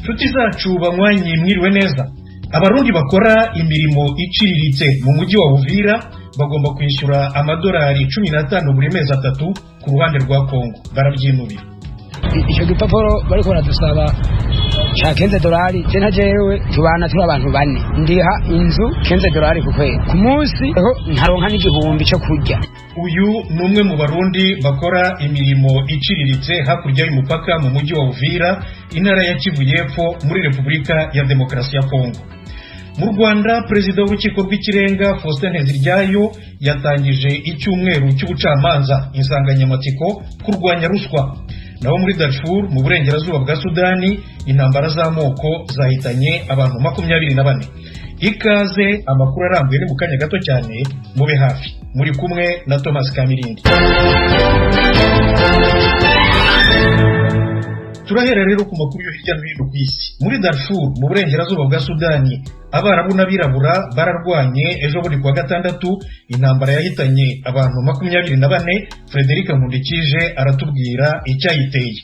Nshuti zacu banywanyi, mwiriwe neza. Abarundi bakora imirimo iciriritse mu mujyi wa Uvira bagomba kwishyura amadolari 15 buri mezi 3 ku ruhande rwa Kongo, barabyinubira. Icyo gipapuro bariko baradusaba ca $15, je nka jewe tubana turi abantu bane, ndiha inzu $15 ku kwezi, ku munsi ho ntaronka n'igihumbi cyo kurya. Uyu ni umwe mu Barundi bakora imirimo iciriritse hakurya y'umupaka mu mujyi wa Uvira, intara ya Kivu y'Epfo, muri Repubulika ya Demokarasi ya Kongo. Mu Rwanda, Perezida w'Urukiko rw'Ikirenga Faustin Nteziryayo yatangije icyumweru cy'ubucamanza, insanganyamatsiko kurwanya ruswa. Naho muri Darfur, mu burengerazuba bwa Sudani, intambara z'amoko zahitanye abantu 24. Ikaze, amakuru arambuye ni mu kanya gato cyane, mube hafi. Muri kumwe na Thomas Kamirindi. Turahera rero ku makuru yo hirya no hino ku isi. Muri Darfur, mu burengerazuba bwa Sudani, Abarabu n'abirabura bararwanye ejo bundi kuwa gatandatu, intambara yahitanye abantu 24. Frederic Nkundikije aratubwira icyayiteye.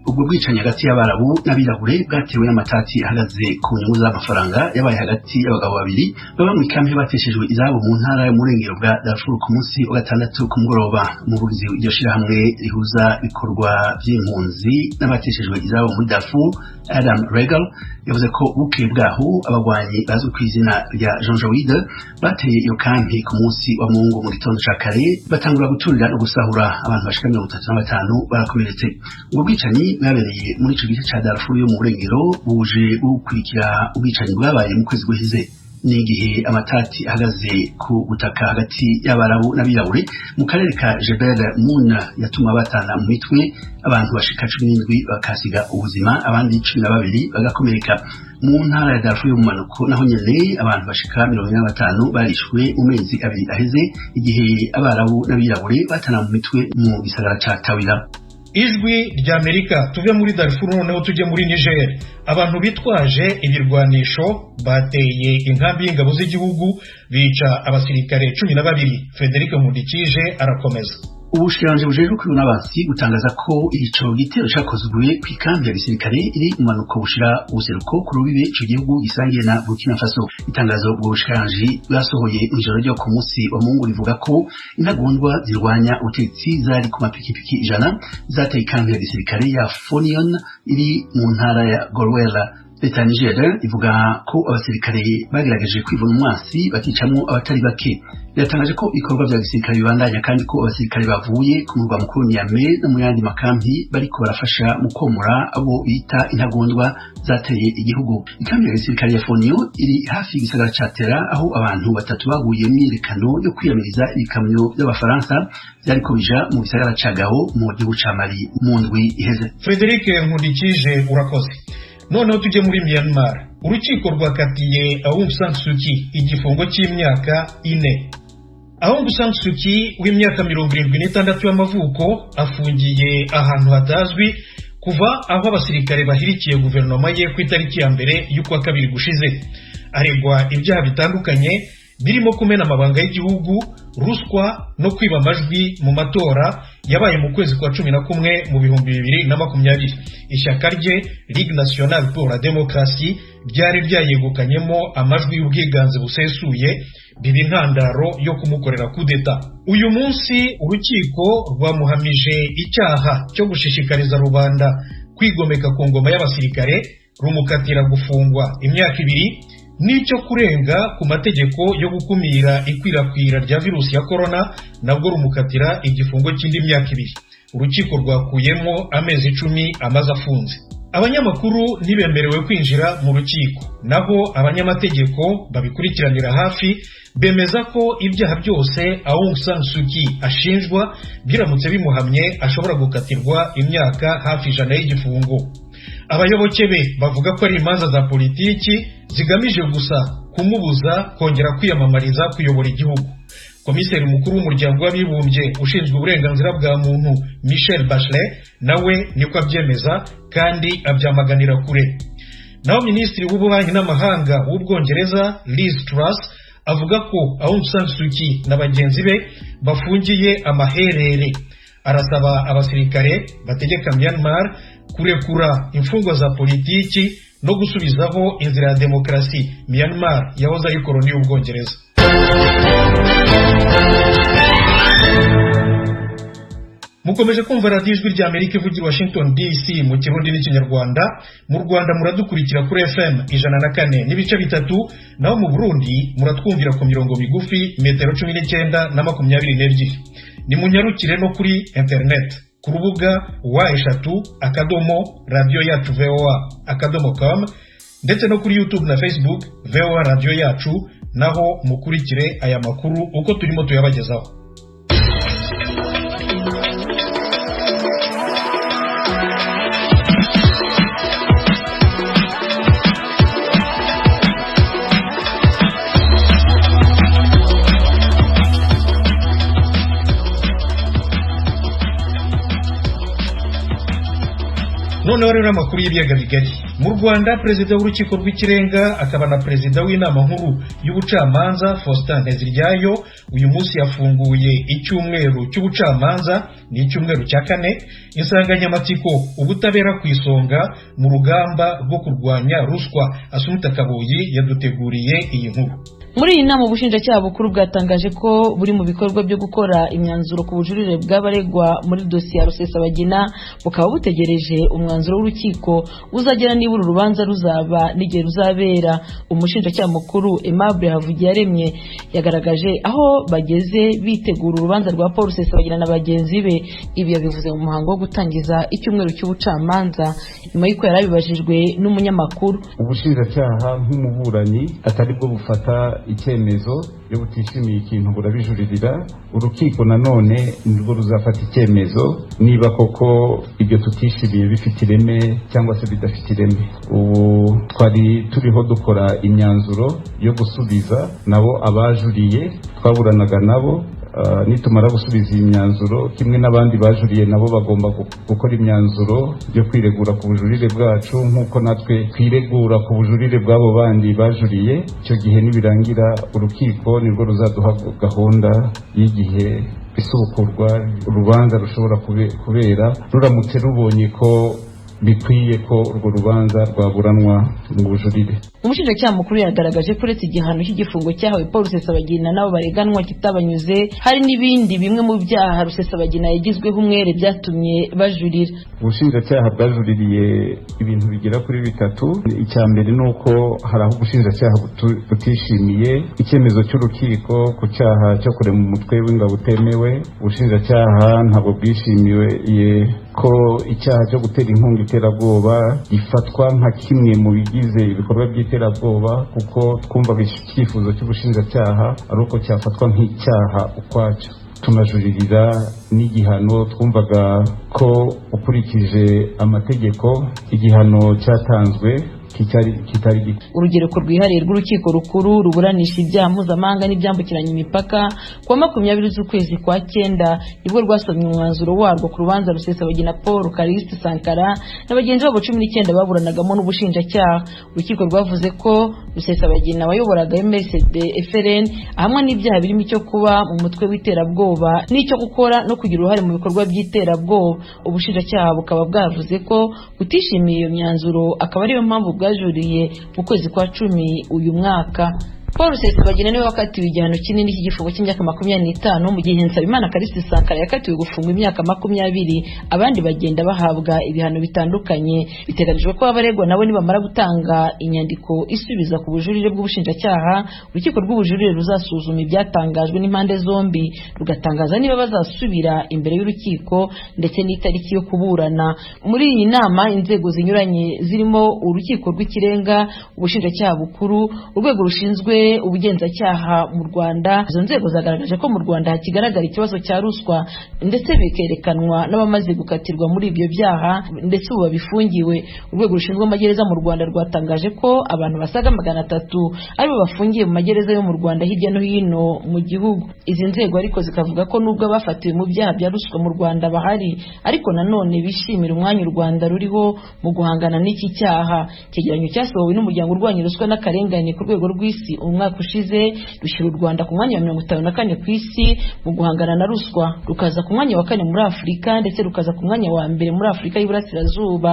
Ubwo bwicanyi hagati y'Abarabu n'abirabure bwatewe n'amatati ahagaze ku nyungu z'amafaranga yabaye hagati y'abagabo babiri baba mu ikambi bateshejwe izabo mu ntara y'umurengero bwa Darfur ku munsi wa gatandatu ku mugoroba. Umuvugizi w'iryo shirahamwe rihuza ibikorwa vy'impunzi n'abateshejwe izabo muri Darfur, Adam Regal, yavuze ko bukeye bwaho abagwanyi bazwi ku izina rya Janjaweed bateye iyo kampi ku munsi wa Mungu mu gitondo ca kare, batangura guturira no gusahura. Abantu bashika 35 barakomeretse. Ubwo bwicanyi bwabereye muri ico gice ca Darfur yo mu burengero buje bukurikira ubwicanyi bwabaye mu kwezi guhize, n'igihe amatati ahagaze ku butaka hagati y'Abarabu n'abirabure mu karere ka Jebel Moon yatuma batana mu mitwe, abantu bashika 17 bakasiga ubuzima, abandi 12 bagakomereka. Mu ntara ya Darfur y'ubumanuko naho nyene abantu bashika 45 barishwe mu mezi 2 aheze, igihe Abarabu n'abirabure batana mu mitwe mu gisagara ca Tawila. Ijwi rya Amerika. Tuve muri Darfur noneho tujye muri Niger. Abantu bitwaje ibirwanisho bateye inkambi y'ingabo z'igihugu, bica abasirikare 12. Frederic Nkundikije arakomeza. Ubushikiranganji bujejwe kwibona abansi butangaza ko ico gitero cakozwe kw'ikambi ya gisirikare iri mu manuko bushira ubuseruko ku rubibe ico gihugu gisangiye na Burkina Faso. Itangazo ubwo bushikiranganji bwasohoye mw'ijoro ryo ku munsi wa Mungu rivuga ko intagondwa zirwanya ubutegetsi zari ku mapikipiki 100 zateye ikambi ya gisirikare ya Fonion iri mu ntara ya Gorwela. Leta ya Niger ivuga ko abasirikare bagerageje kwivuna umwasi, bakicamwo abatari bake. Yatangaje ko ibikorwa vya gisirikare bibandanya, kandi ko abasirikare bavuye ku murwa mukuru Niamey no mu yandi makampi bariko barafasha mu komora abo bita intagondwa zateye igihugu. Ikambi ya gisirikare ya Fonio iri hafi y'igisagara ca Tera, aho abantu batatu baguye mu myiyerekano yo kwiyamiriza ibikamyo vy'Abafaransa vyariko bija mu gisagara ca Gao mu gihugu ca Mali mu ndwi iheze. Frederic Nkundikije, urakoze. Noneho tujye muri Myanmar. Urukiko rwakatiye Aung San Suu Kyi igifungo cy'imyaka 4. Aung San Suu Kyi w'imyaka 76 y'amavuko afungiye ahantu hatazwi kuva aho abasirikare bahirikiye guverinoma ye ku itariki ya 1 y'ukwa kabiri gushize. Aregwa ibyaha bitandukanye birimo kumena amabanga y'igihugu, ruswa no kwiba amajwi mu matora yabaye mu kwezi kwa 11 mu 2020. Ishyaka rye Ligue Nationale pour la Démocratie ryari ryayegukanyemo amajwi y'ubwiganze busesuye, biba intandaro yo kumukorera kudeta. Uyu munsi urukiko rwamuhamije icyaha cyo gushishikariza rubanda kwigomeka ku ngoma y'abasirikare, rumukatira gufungwa imyaka 2, n'icyo kurenga ku mategeko yo gukumira ikwirakwira rya virusi ya corona, nabwo rumukatira igifungo cy'indi myaka 2. Urukiko rwakuyemo amezi 10 amaze afunze. Abanyamakuru ntibemerewe kwinjira mu rukiko, naho abanyamategeko babikurikiranira hafi bemeza ko ibyaha byose Aung San Suu Kyi ashinjwa biramutse bimuhamye ashobora gukatirwa imyaka hafi 100 y'igifungo. Abayoboke be bavuga ko ari imanza za politiki zigamije gusa kumubuza kongera kwiyamamariza kuyobora igihugu. Komiseri mukuru w'Umuryango w'Abibumbye ushinzwe uburenganzira bwa muntu, Michel Bachelet, nawe niko abyemeza kandi abyamaganira kure. Naho Minisitiri w'Ububanyi n'Amahanga w'Ubwongereza, Liz Truss, avuga ko Aung San Suu Kyi na bagenzi be bafungiye amaherere. Arasaba abasirikare bategeka Myanmar kurekura imfungwa za politiki. no gusubizaho inzira ya demokarasi Myanmar yahoze ari koloni y'Ubwongereza. Mukomeje kumva radiyo Ijwi rya Amerika ivugira Washington DC mu Kirundi n'Ikinyarwanda. Mu Rwanda muradukurikira kuri FM 104.3, naho mu Burundi muratwumvira ku mirongo migufi metero 19 na 22. Ni munyarukire no kuri internet ku rubuga w3.radioyacuvoa.com ndetse no kuri YouTube na Facebook VOA Radio Yacu, naho mukurikire aya makuru uko turimo tuyabagezaho. Noneho rero amakuru y'ibiyaga bigari. Mu Rwanda, perezida w'urukiko rw'ikirenga akaba na perezida w'inama nkuru y'ubucamanza Faustin Nteziryayo uyu munsi yafunguye icyumweru cy'ubucamanza, ni icyumweru cya kane, insanganyamatsiko ubutabera ku isonga mu rugamba rwo kurwanya ruswa. Asumta Kaboyi yaduteguriye iyi nkuru. Muri iyi nama ubushinjacyaha bukuru bwatangaje ko buri mu bikorwa byo gukora imyanzuro ku bujurire bw'abaregwa muri dosiye ya Rusesabagina, bukaba butegereje umwanzuro w'urukiko uzagera niba uru rubanza ruzaba n'igihe ruzabera. Umushinjacyaha mukuru Aimable Havugiyaremye yagaragaje aho bageze bitegura urubanza rwa Paul Rusesabagina na bagenzi be. Ibi yabivuze mu muhango wo gutangiza icyumweru cy'ubucamanza nyuma y'uko yari abibajijwe n'umunyamakuru. Ubushinjacyaha nk'umuburanyi atari bwo bufata icyemezo, iyo butishimiye ikintu burabijuririra. Urukiko nanone nirwo ruzafata icyemezo niba koko ibyo tutishimiye bifite ireme cyangwa se bidafite ireme. Ubu twari turiho dukora imyanzuro yo gusubiza nabo abajuriye twaburanaga nabo. Nitumara gusubiza iyi myanzuro kimwe n'abandi bajuriye nabo bagomba gukora imyanzuro yo kwiregura ku bujurire bwacu nk'uko natwe twiregura ku bujurire bw'abo bandi bajuriye. Icyo gihe nibirangira urukiko nirwo ruzaduha gahunda y'igihe isubukurwa urubanza rushobora kubera, ruramutse rubonye ko bikwiye ko urwo rubanza rwaburanwa mu bujurire. Umushinjacyaha mukuru yagaragaje ko uretse igihano cy'igifungo cyahawe Paul Rusesabagina n'abo bareganwa kitabanyuze, hari n'ibindi bimwe mu byaha Rusesabagina yagizweho umwere byatumye bajurira. Ubushinjacyaha bwajuririye ibintu bigera kuri bitatu. Icya mbere ni uko hari aho ubushinjacyaha butishimiye icyemezo cy'urukiko ku cyaha cyo kurema umutwe w'ingabo utemewe. Ubushinjacyaha ntabwo bwishimiye ko icyaha cyo gutera inkunga iterabwoba gifatwa nka kimwe mu bigize ibikorwa by'iterabwoba, kuko twumvaga icyifuzo cy'ubushinjacyaha ari uko cyafatwa nk'icyaha ukwacyo. Tunajuririra n'igihano, twumvaga ko ukurikije amategeko igihano cyatanzwe kitari gito. Urugereko rwihariye rw'urukiko rukuru ruburanisha ibyaha mpuzamahanga n'ibyambukiranya imipaka kuwa 20 z'ukwezi kwa 9 nibwo rwasomye umwanzuro warwo ku rubanza Rusesabagina Paul Callixte Sankara na bagenzi babo 19 baburanagamo n'ubushinjacyaha. Urukiko rwavuze ko Rusesabagina wayoboraga MRCD FLN ahamwa n'ibyaha birimo icyo kuba mu mutwe w'iterabwoba n'icyo gukora no kugira uruhare mu bikorwa by'iterabwoba. Ubushinjacyaha bukaba bwavuze ko butishimiye iyo myanzuro, akaba ariyo mpamvu bwajuriye mu kwezi kwa 10 uyu mwaka. Paul Rusesabagina niwe wakatiwe igihano kinini cy'igifungo cy'imyaka 25, mu gihe Nsabimana Callixte Sankara yakatiwe gufungwa imyaka 20, abandi bagenda bahabwa ibihano bitandukanye. Biteganijwe ko abaregwa nabo nibamara gutanga inyandiko isubiza ku bujurire bw'ubushinjacyaha, urukiko rw'ubujurire ruzasuzuma ibyatangajwe n'impande zombi, rugatangaza niba bazasubira imbere y'urukiko ndetse n'itariki yo kuburana. Muri iyi nama inzego zinyuranye zirimo urukiko rw'ikirenga, ubushinjacyaha bukuru, urwego rushinzwe ubugenzacyaha mu Rwanda, izo nzego zagaragaje ko mu Rwanda hakigaragara ikibazo cya ruswa ndetse bikerekanwa n'abamaze gukatirwa muri ibyo byaha ndetse ubu babifungiwe. Urwego rushinzwe amagereza mu Rwanda rwatangaje ko abantu basaga 300 aribo bafungiye mu magereza yo mu Rwanda hirya no hino mu gihugu. Izi nzego ariko zikavuga ko nubwo abafatiwe mu byaha bya ruswa mu Rwanda bahari, ariko nanone bishimira umwanya u Rwanda ruriho mu guhangana n'iki cyaha. Icyegeranyo cyasohowe n'umuryango urwanya ruswa n'akarengane ku rwego rw'isi umwaka ushize rushyira u Rwanda ku mwanya wa 54 ku isi mu guhangana na ruswa, rukaza ku mwanya wa 4 muri Afurika ndetse rukaza ku mwanya wa 1 muri Afurika y'Iburasirazuba.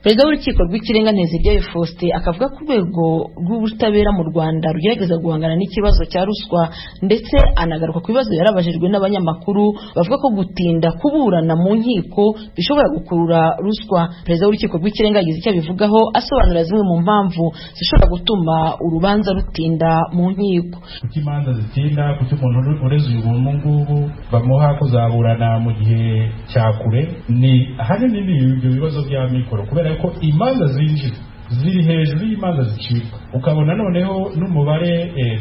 Perezida w'urukiko rw'ikirenga Nteziryayo Faustin akavuga ko urwego rw'ubutabera mu Rwanda rugerageza guhangana n'ikibazo cya ruswa, ndetse anagaruka ku bibazo yarabajijwe n'abanyamakuru bavuga ko gutinda kuburana mu nkiko bishobora gukurura ruswa. Perezida w'urukiko rw'ikirenga yagize icyo abivugaho, asobanura zimwe mu mpamvu zishobora gutuma urubanza rutinda mu nkiko. Kuki imanza zitinda? Kuki umuntu ureze uyu ngubu bamuha kuzaburana mu gihe cya kure? Ni ahanini ni ibyo bibazo bya mikoro, kubera ko imanza zinjira ziri hejuru y'imanza zicibwa, ukabona noneho n'umubare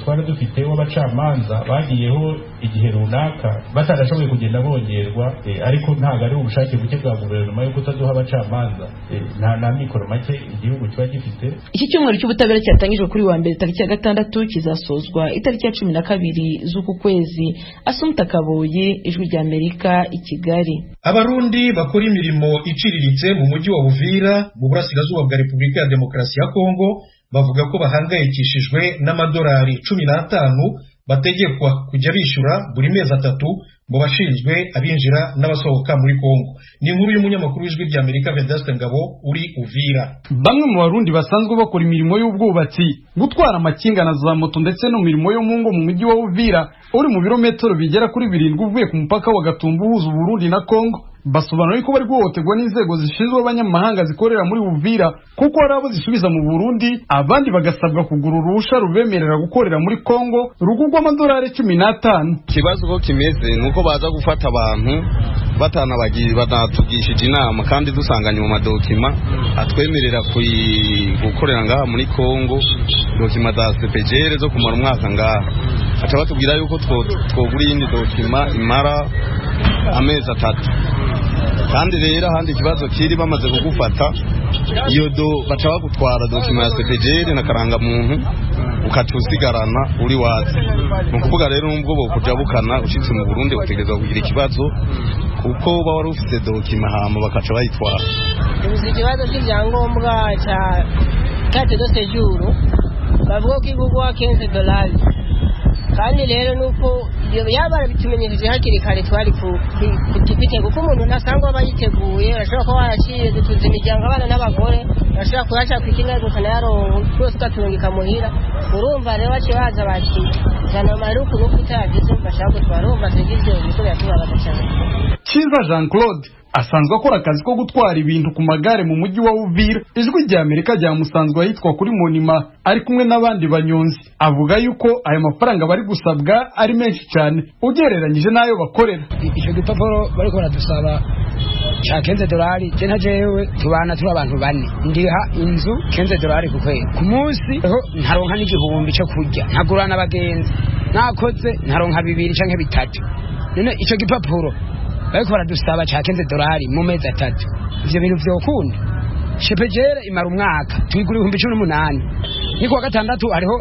twari dufite w'abacamanza bagiyeho igihe runaka batarashoboye kugenda bongerwa, ariko ntabwo ari ubushake buke bwa guverinoma yo kutaduha abacamanza, nta mikoro make igihugu kiba gifite. Iki cyumweru cy'ubutabera cyatangijwe kuri wa mbere tariki ya 6 kizasozwa itariki ya 12 z'uku kwezi. Asumta Kaboye, Ijwi rya Amerika, i Kigali. Abarundi bakora imirimo iciriritse mu mujyi wa Uvira mu burasirazuba bwa Repubulika ya Demokarasi ya Kongo bavuga ko bahangayikishijwe n'amadolari 15 bategekwa kujya bishyura buri mezi 3 ngo bashinzwe abinjira n'abasohoka muri Kongo. Ni inkuru y'umunyamakuru w'Ijwi rya Amerika Vedaste Ngabo uri Uvira. Bamwe mu Barundi basanzwe bakora imirimo y'ubwubatsi, gutwara amakinga na za moto ndetse no mirimo yo mu ngo mu mujyi wa Uvira uri mu birometero bigera kuri 7 uvuye ku mupaka wa Gatumba uhuza Burundi na Kongo, basobanura ko bari guhohoterwa n'inzego zishinzwe abanyamahanga zikorera muri Uvira, kuko hari abo zisubiza mu Burundi, abandi bagasabwa kugura uruhusha rubemerera gukorera muri Kongo rugurwa amadolari 15. Ikibazo uko kimeze ni uko baza gufata abantu batanatugishije inama, kandi dusanganye mu madokima atwemerera gukorera ngaha muri Kongo, dokima za CPGL zo kumara umwaka ngaha, aca batubwira yuko twogura iyindi dokima imara amezi 3. Kandi rero ahandi ikibazo kiri, bamaze kugufata iyo do baca bagutwara dokima ya CPGL na karangamuntu, ukatusigarana uri wazi. Ni ukuvuga rero nubwo bokujabukana ushitse mu Burundi utegerezwa kugira ikibazo, kuko uba wari ufite dokima hama bakaca bayitwara. Ubuze ikibazo cy'ibyangombwa cya carte de séjour bavuga ko igurwa $15, kandi rero nuko yaba bitumenyesheje hakiri kare twari kutipite, kuko umuntu ntasangwa aba yiteguye, urashobora kuba waraciye dutunze imiryango, abana n'abagore, urashobora kuyaca kwikinga ukanayaronka twese ugatungika muhira. Urumva rero baciye baza bati zana amaruku nuko utayagize bashaka gutwara, urumva sivyo niko biratubabaza cyane. Cyiza Jean Claude asanzwe akora akazi ko gutwara ibintu ku magare mu mujyi wa Uvira. Ijwi rya Amerika ryamusanzwe ahitwa kuri Monima ari kumwe n'abandi banyonzi, avuga yuko ayo mafaranga bari gusabwa ari menshi cyane ugereranyije n'ayo bakorera. Icyo gipapuro bariko baradusaba ca $15, je nta jewe tubana turi abantu bane, ndiha inzu $15 ku kwezi, ku munsi ntaronka n'igihumbi cyo kurya, ntagurana abagenzi, nakoze ntaronka 2 canke 3. None ico gipapuro bariko baradusaba ca $15 mu mezi 3, ivyo bintu vyokunda? Shepejere imara umwaka tuyigura 18,000. Ni kuwa gatandatu hariho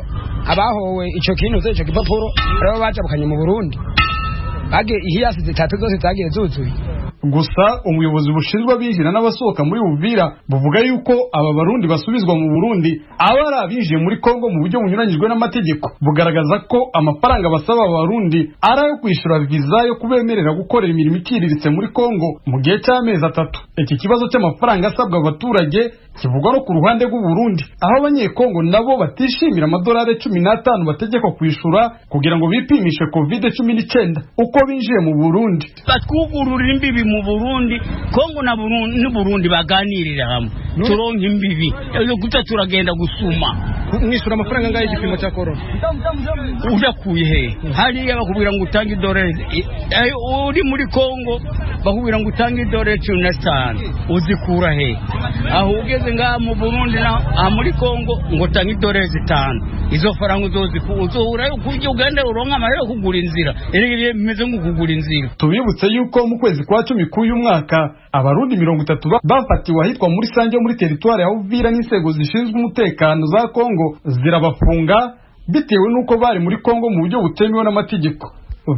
abahowe ico kintu ico gipapuro, hariho bajabukanye mu Burundi bage ihiyasi 3 zose zagiye zuzuye. Gusa umuyobozi bushinzwe abinjira n'abasohoka muri Uvira buvuga yuko aba Barundi basubizwa mu Burundi aba ari abinjiye muri Kongo mu buryo bunyuranyijwe n'amategeko, bugaragaza ko amafaranga basaba aba Barundi ari ayo kwishyura viza yo kubemerera gukorera imirimo iciriritse muri Kongo mu gihe cy'amezi 3. Iki kibazo cy'amafaranga asabwa abaturage kivugwa no ku ruhande rw'u Burundi, aho abanyekongo nabo batishimira amadolari 15 bategekwa kwishyura kugira ngo bipimishe COVID-19 uko binjiye mu Burundi. Batwugurura imbibi mu Burundi, Kongo na Burundi n'Burundi baganirira hamwe, turonke imbibi yo guta turagenda gusuma. Mwishyura amafaranga angahe igipimo cya corona? Udakuye he? Hariya bakubwira ngo utange idolari, uri muri Kongo bakubwira ngo utange idolari 15, uzikura he? Aho ugeze ngaha mu Burundi na muri Kongo ngo utange idolari 5, izo faranga uzozikura uzohura kujya ugenda uronka amahera kugura inzira, erega bimeze nko kugura inzira. Tubibutse yuko mu kwezi kwa 10 k'uyu mwaka Abarundi 30 bafatiwe ahitwa muri Sange muri teritwari ya Uvira n'inzego zishinzwe umutekano za Kongo zirabafunga bitewe n'uko bari muri Kongo mu buryo butemewe n'amategeko.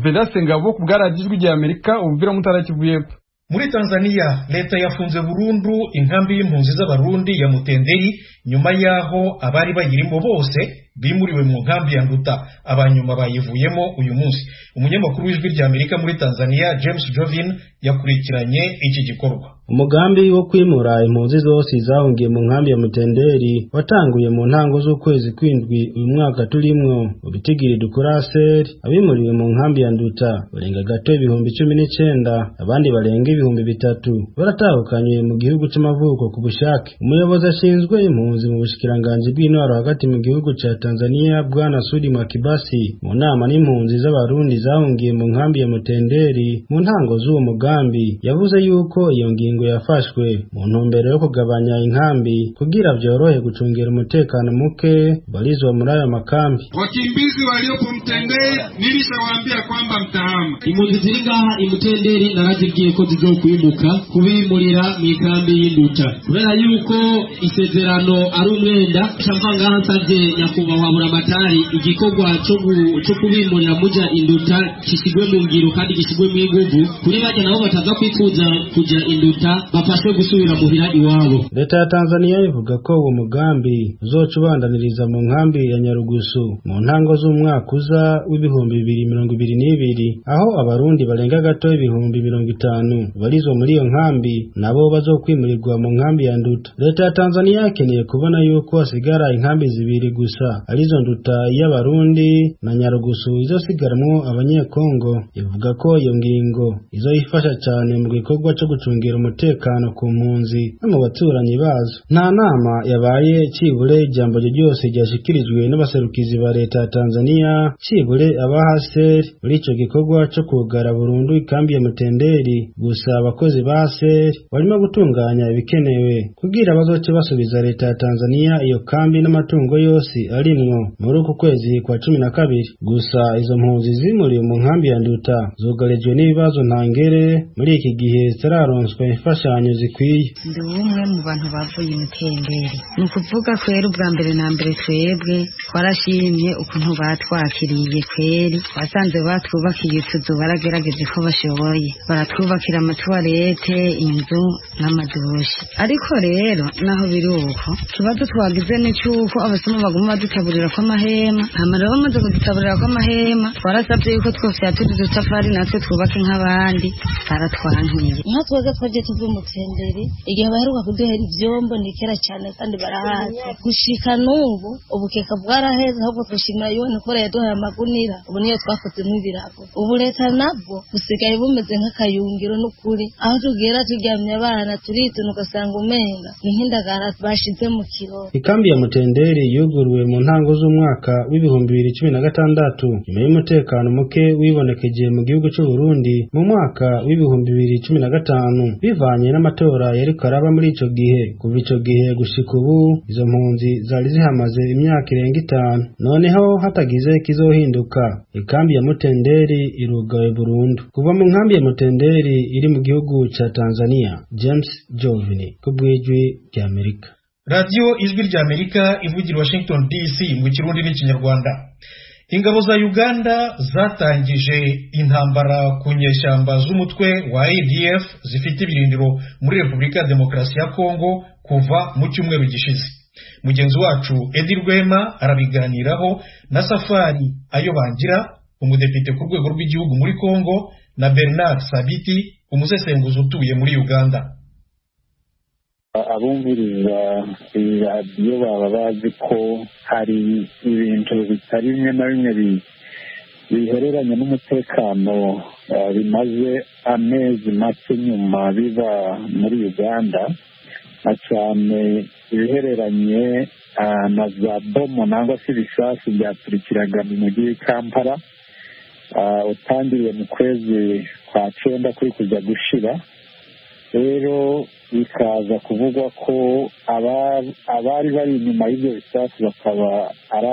Vedaste Ngabo ku bwa Radio Ijwi rya Amerika, Uvira, Mutara, Kivu y'Epfo. Muri Tanzania leta yafunze burundu inkambi y'impunzi z'Abarundi ya Mutenderi Nyuma yaho abari bayirimo bose bimuriwe mu nkambi ya Nduta, abanyuma bayivuyemo uyu munsi. Umunyamakuru w'Ijwi rya Amerika muri Tanzania, James Jovin, yakurikiranye iki gikorwa. Umugambi wo kwimura impunzi zose zahungiye mu nkambi ya Mutenderi watanguye mu ntango z'ukwezi kwindwi uyu mwaka turimwo. Mu bitigiri dukura seri, abimuriwe mu nkambi ya Nduta barenga gato 19,000, abandi barenga 3,000 baratahukanye mu gihugu c'amavuko ku bushake. Umuyobozi ashinzwe impunzi mu bushikiranganji bw'intwaro hagati mu gihugu ca Tanzania, Bwana Sudi Mwakibasi, mu nama n'impunzi z'Abarundi zahungiye mu nkambi ya Mutenderi mu ntango z'uwo mugambi, yavuze yuko iyo ngingo yafashwe mu ntumbero yo kugabanya inkambi kugira vyorohe gucungira umutekano muke barizwa muri ayo makambi. Wakimbizi waliopo Mtenderi nilishawaambia kwamba mtahama. Impunzi ziri ngaha imutenderi narazibwiye ko zizokwimuka kubimurira mu ikambi y'Induta, kubera yuko isezerano ari umwenda. Camva ngaha nsavye nyakubahwa Buramatari igikorwa co kubimurira muja Induta gishigwe mu ngiro kandi gishigwe mu inguvu, kuri barya nabo bataza kwifuza kuja Induta bafashwe gusubira muhira iwabo. Leta ya Tanzania ivuga ko uwo mugambi uzoca ubandaniriza mu nkambi ya Nyarugusu mu ntango z'umwaka uza w'2022, aho Abarundi barenga gato 50,000 barizwa muri iyo nkambi nabo bazokwimurirwa mu nkambi ya Nduta. Leta ya Tanzania ikeneye kubona yuko hasigara inkambi zibiri gusa, arizo Nduta y'Abarundi na Nyarugusu izosigaramwo Abanyekongo. Ivuga ko iyo ngingo izoyifasha cyane mu gikorwa co gucungira umutekano ku mpunzi no mu baturanyi bazo. Nta nama yabaye cibure ijambo ryose ryashikirijwe n'abaserukizi ba leta ya Tanzania cibure abahaseri muri ico gikorwa co kugara burundu ikambi ya Mutenderi. Gusa abakozi ba HCR barimo gutunganya ibikenewe kugira bazoce basubiza leta ya Tanzania iyo kambi n'amatungo yose arimwo muri uku kwezi kwa 12. Gusa izo mpunzi zimuriwe mu nkambi ya Nduta zugarijwe n'ibibazo ntangere muri iki gihe zitararonswa imfashanyo zikwiye. Ndi umwe mu bantu bavuye Imutenderi. Ni ukuvuga kweri ubwa mbere na mbere twebwe twarashimye ukuntu batwakiriye kweri, basanze batwubakiye utuzu, baragerageje ko bashoboye, baratwubakira amatuwarete, inzu n'amadushe. Ariko rero naho biri uko, ikibazo twagize ni cy'uko abasoma baguma badutaburira kw'amahema. Hama rero bamaze kudutaburira kw'amahema, twarasabye yuko twofyatura udutafari natwe twubake nk'abandi, baratwankiye. Nka twebwe twagiye tuva Mutenderi, igihe baheruka kuduhera ivyombo ni kera cyane kandi barahazi. Gushika n'ubu ubukeka bwaraheze, ahubwo twishimira yuko kubera yaduhaye amagunira, ubu niyo twakozemo ibirago. Ubu leta nabwo busigaye bumeze nk'akayungiro n'ukuri, aho tugera turyamye abana turituna ugasanga umenga ni nk'indagara bashize mu kirori. Ikambi ya Mutenderi yuguruwe mu ntango z'umwaka w'2016 nyuma y'umutekano muke wibonekeje mu gihugu c'u Burundi mu mwaka w'2015 bivanye n'amatora yariko araba muri ico gihe. Kuva ico gihe gushika ubu izo mpunzi zari zihamaze imyaka irenga 5. Noneho hatagize kizohinduka, ikambi ya Mutenderi irugawe burundu. Kuva mu nkambi ya Mutenderi iri mu gihugu ca Tanzania, James Jovini ku bw'Ijwi rya Amerika. Radiyo Ijwi rya Amerika ivugira Washington DC mu Kirundi n'Ikinyarwanda. Ingabo za Uganda zatangije intambara ku nyeshyamba z'umutwe wa ADF zifite ibirindiro muri Repubulika ya Demokarasi ya Kongo kuva mu cyumweru gishize. Mugenzi wacu Edi Rwema arabiganiraho na Safari Ayobangira, umudepite ku rwego rw'igihugu muri Kongo, na Bernard Sabiti, umusesenguzi utuye muri Uganda. Abumviriza iyi radiyo baba bazi ko hari ibintu bitari bimwe na bimwe bihereranye n'umutekano bimaze amezi make nyuma biba muri Uganda, na cyane ibihereranye na za bomo nangwa se ibisasu byaturikiraga mu mujyi w'i Kampala utangiriye mu kwezi kwa 9 kuri kujya gushira. Rero bikaza kuvugwa ko abari bari inyuma y'ibyo bisasu bakaba ari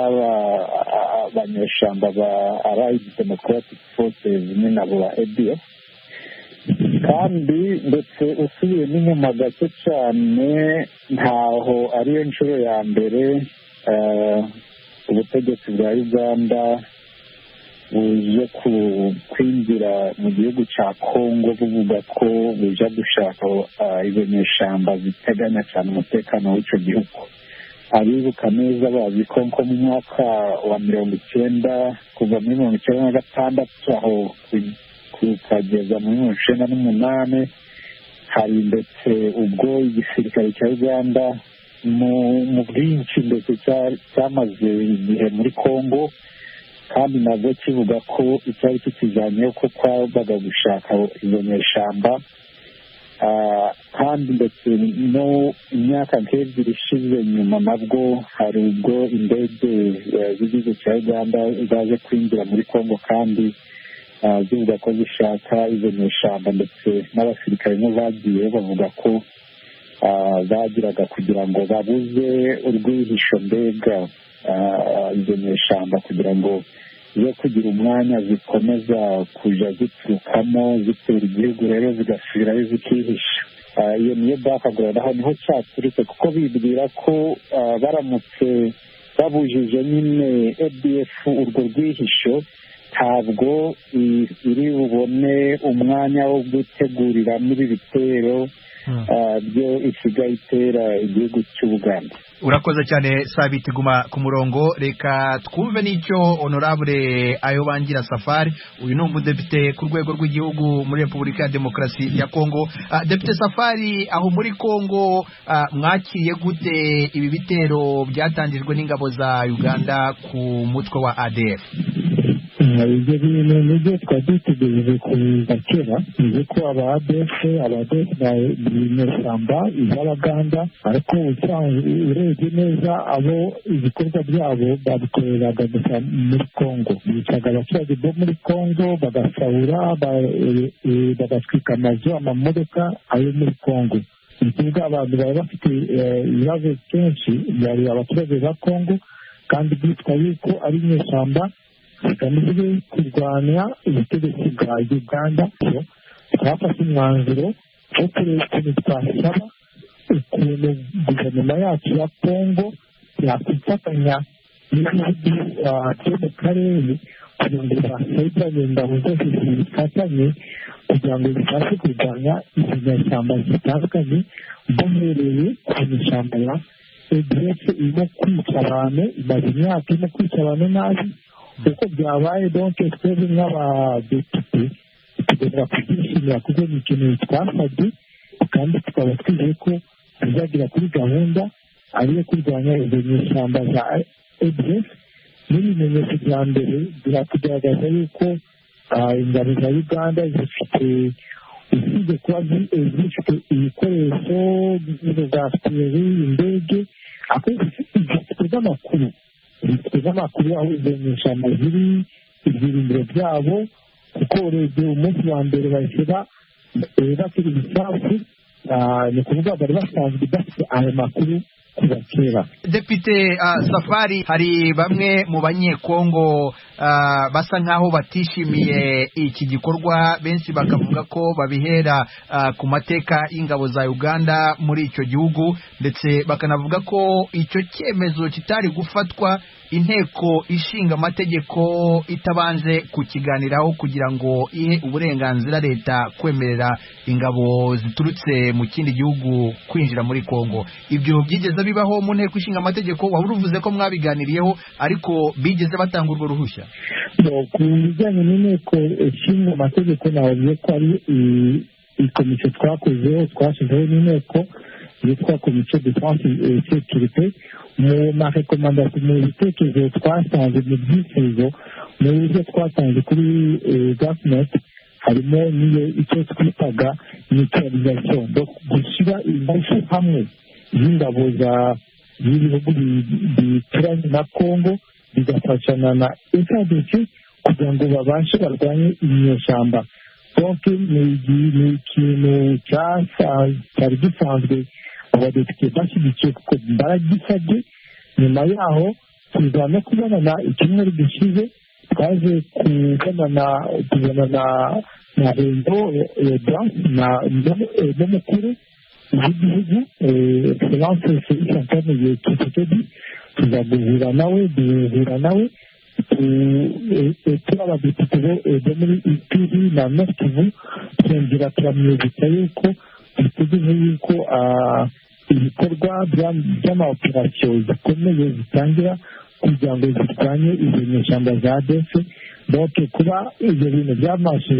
abanyeshyamba ba Allied Democratic Forces nyine abo ba ADF. Kandi ndetse usubiye n'inyuma gake cyane, ntaho ariyo nshuro ya mbere ubutegetsi bwa Uganda buje kwinjira mu gihugu cya Kongo buvuga ko buja gushaka izo nyeshyamba ziteganya cyane umutekano w'icyo gihugu. Abibuka neza bazi ko nko mu mwaka wa 90, kuva muri 96 aho kukageza muri 98, hari ndetse ubwo igisirikare cya Uganda mu bwinshi ndetse cyamaze igihe muri Kongo, kandi nabwo kivuga ko icyari kikijyanyeho ko kwabaga gushaka izo nyeshyamba. Kandi ndetse no imyaka nk'ebyiri ishize nyuma nabwo hari ubwo indege z'igihugu cya Uganda zaje kwinjira muri Kongo, kandi zivuga ko zishaka izo nyeshyamba, ndetse n'abasirikare bo bagiye bavuga ko bagiraga kugira ngo babuze urwihisho mbega izo nyeshyamba, kugira ngo zo kugira umwanya zikomeza kujya ziturukamo zitera igihugu, rero zigasubirayo zikihisha. Iyo niyo background, aho niho cyaturutse, kuko bibwira ko baramutse babujije nyine ADF urwo rwihisho, ntabwo iri bubone umwanya wo guteguriramo ibi bitero byo isigaye itera igihugu cy'Ubuganda. Urakoze cyane Sabiti, guma ku murongo, reka twumve n'icyo Honorable Ayobangira Safari, uyu ni umudepite ku rwego rw'igihugu muri Repubulika ya Demokarasi ya Kongo. Depite Safari, aho muri Kongo mwakiriye gute ibi bitero byatangijwe n'ingabo za Uganda ku mutwe wa ADF? Ibyo bintu nibyo twari dutegereje kuza kera, bivuze ko aba ADF ni inyeshyamba iz'Abaganda, ariko urebye neza abo ibikorwa byabo babikoreraga gusa muri Kongo. Bicaga abaturage bo muri Kongo, bagasahura, bagatwika amazu, amamodoka ayo muri Kongo. Ni ukuvuga abantu bari bafite ibibazo kenshi byari abaturage ba Kongo, kandi byitwa yuko ari inyeshyamba zigamije kurwanya ubutegetsi bwa Uganda. Twafashe umwanzuro wo kureba ukuntu twasaba ukuntu guverinoma yacu ya Kongo yakwifatanya n'ibihugu byo mu karere kugira ngo basezeranye ingabo zose zifatanye kugira ngo zibashe kurwanya izi nyeshyamba zitandukanye, bahereye ku nyeshyamba ya ADF irimo kwica abantu, imaze imyaka irimo kwica abantu nabi. Uko byabaye donc twebwe nk'abadepite tugomba kubyishimira, kuko ni ikintu twasabye, kandi tukaba twizeye ko tuzagera kuri gahunda ariyo kurwanya izo nyeshyamba za ADF. N'ibimenyetso bya mbere biratugaragaza yuko ingabo za Uganda zifite, usibye kuba zifite ibikoresho za artillerie, indege, ariko zifite n'amakuru, zifite n'amakuru aho izo nyeshyamba ziri, ibirindiro byabo, kuko urebye umunsi wa mbere bahise batera ibisasu, ni ukuvuga bari basanzwe bafite ayo makuru kuva kera. Depite Safari, hari bamwe mu banyekongo basa nkaho batishimiye iki gikorwa, benshi bakavuga ko babihera ku mateka y'ingabo za Uganda muri icyo gihugu, ndetse bakanavuga ko icyo cyemezo kitari gufatwa inteko ishinga amategeko itabanje kukiganiraho kugira ngo ihe uburenganzira leta kwemerera ingabo ziturutse mu kindi gihugu kwinjira muri Kongo. Ibyo byigeze bibaho mu nteko ishinga amategeko? Waba uvuze ko mwabiganiriyeho, ariko bigeze batanga urwo ruhushya? Ku bijyanye n'inteko ishinga amategeko, navuze ko ari ikomisiyo twakozeho, twashyizeho n'inteko yitwa komisiyo defense et sécurité. Mu marekomandasiyo, mu bitekerezo twasanze, mu byifuzo, mu buryo twatanze kuri gavumenti, harimo n'iyo icyo twitaga mutualisation, gushyira ingufu hamwe z'ingabo z'ibihugu bituranye na Kongo bigafashana na FARDC kugira ngo babashe barwanye inyeshyamba. Donc ni ikintu cyari gisanzwe abadepite bashyigikiye, kuko baragisabye. Nyuma yaho tuza no kubonana icyumweru gishize, twaje kubonana tubonana na Rendo n'umukuru w'igihugu Excellence Felix Antoine Tshisekedi, tuza guhura nawe, duhura nawe turi abadepite bo muri Ituri na Nord Kivu, twongera turamwibutsa yuko dutegereje yuko Ibikorwa by'amaoperasiyo zikomeye zitangira kugira ngo zirwanye izo nyeshyamba za ADF. Donc kuba ibyo bintu byamaze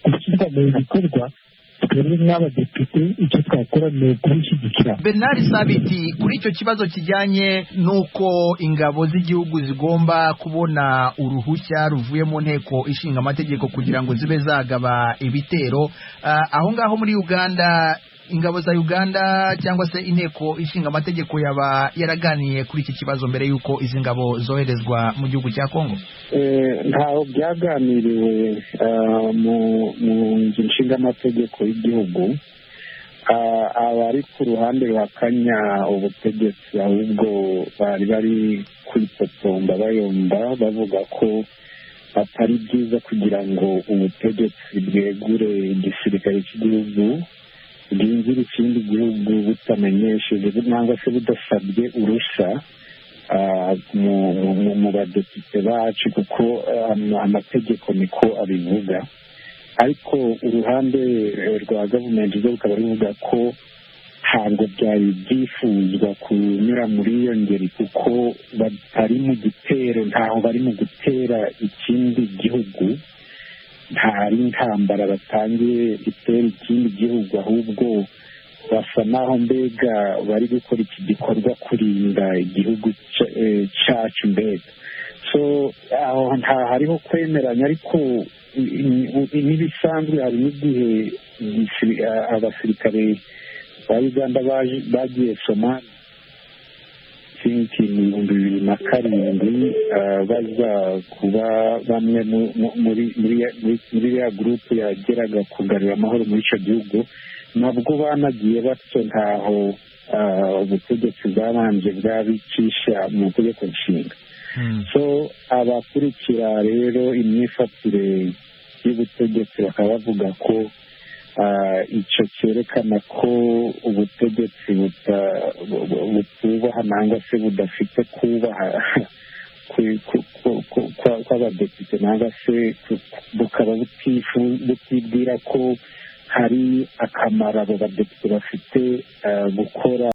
gushyirwa mu bikorwa, twebwe nk'abadepite icyo twakora ni ukubishyigikira. Bernard Sabiti, kuri icyo kibazo kijyanye n'uko ingabo z'igihugu zigomba kubona uruhushya ruvuye mu nteko ishinga amategeko kugira ngo zibe zagaba ibitero, aho ngaho muri Uganda, ingabo za Uganda cyangwa se inteko ishinga amategeko yaba yaraganiye kuri iki kibazo mbere y'uko izi ngabo zoherezwa mu gihugu cya Kongo? Ntaho byaganiriwe mu nzu nshingamategeko y'igihugu. Abari ku ruhande ruhakanya ubutegetsi ahubwo bari bari kwitotomba, bayomba, bavuga ko atari byiza kugira ngo ubutegetsi bwegure igisirikare cy'igihugu bwinjira ikindi gihugu butamenyesheje cyangwa se budasabye urusa mu badepite bacu, kuko amategeko niko abivuga. Ariko uruhande rwa gavumenti rwo rukaba ruvuga ko ntabwo byari byifuzwa kunyura muri iyo ngeri, kuko batari mu gitero, ntaho bari mu gutera ikindi gihugu, ntari intambara batangiye itera ikindi gihugu, ahubwo basa naho mbega bari gukora iki gikorwa kurinda igihugu cyacu mbega. So aho nta hariho kwemeranya, ariko n'ibisanzwe hari n'igihe abasirikare ba Uganda bagiye Somalia mu 2007, baza kuba bamwe muri ya gurupe yageraga kugarura amahoro muri icyo gihugu, nabwo banagiye batyo, ntaho ubutegetsi bwabanje bwabicisha mu itegeko nshinga. So abakurikira rero imyifatire y'ubutegetsi bakaba bavuga ko icyo cyerekana ko ubutegetsi butubaha nangwa se budafite kubaha kw'abadepite, nangwa se bukaba butibwira ko hari akamaro abo badepite bafite gukora.